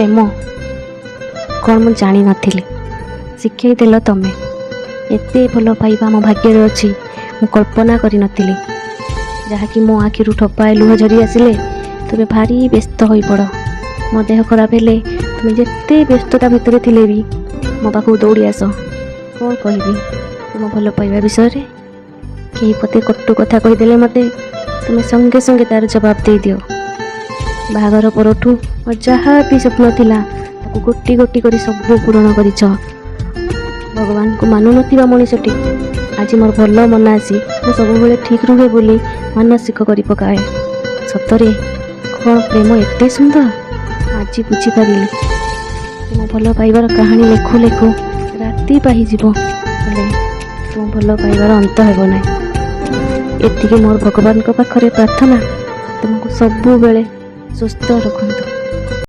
ପ୍ରେମ କ'ଣ ମୁଁ ଜାଣିନଥିଲି, ଶିଖେଇ ଦେଲ ତମେ। ଏତେ ଭଲ ପାଇବା ମୋ ଭାଗ୍ୟରେ ଅଛି ମୁଁ କଳ୍ପନା କରିନଥିଲି। ଯାହାକି ମୋ ଆଖିରୁ ଠୋପାଏ ଲୁହ ଝରି ଆସିଲେ ତୁମେ ଭାରି ବ୍ୟସ୍ତ ହୋଇପଡ଼। ମୋ ଦେହ ଖରାପ ହେଲେ ତୁମେ ଯେତେ ବ୍ୟସ୍ତତା ଭିତରେ ଥିଲେ ବି ମୋ ପାଖକୁ ଦୌଡ଼ି ଆସ। କ'ଣ କହିବି ତୁମ ଭଲ ପାଇବା ବିଷୟରେ? କେହି ପଦେ କଟୁ କଥା କହିଦେଲେ ମୋତେ ତୁମେ ସଙ୍ଗେ ସଙ୍ଗେ ତାର ଜବାବ ଦେଇଦିଅ। ବାହାଘର ପରଠୁ ମୋର ଯାହା ବି ସ୍ୱପ୍ନ ଥିଲା, ତାକୁ ଗୋଟି ଗୋଟି କରି ସବୁ ପୂରଣ କରିଛ। ଭଗବାନଙ୍କୁ ମାନୁନଥିବା ମଣିଷଟି ଆଜି ମୋର ଭଲ ମନ ଆସି ମୁଁ ସବୁବେଳେ ଠିକ୍ ରୁହେ ବୋଲି ମାନସିକ କରି ପକାଏ। ସତରେ କ'ଣ ପ୍ରେମ ଏତେ ସୁନ୍ଦର, ଆଜି ବୁଝିପାରିଲି। ତୁମ ଭଲ ପାଇବାର କାହାଣୀ ଲେଖୁ ଲେଖୁ ରାତି ପାହିଯିବ, ହେଲେ ତୁମ ଭଲ ପାଇବାର ଅନ୍ତ ହେବ ନାହିଁ। ଏତିକି ମୋର ଭଗବାନଙ୍କ ପାଖରେ ପ୍ରାର୍ଥନା, ତୁମକୁ ସବୁବେଳେ ସୁସ୍ଥ ରଖନ୍ତୁ।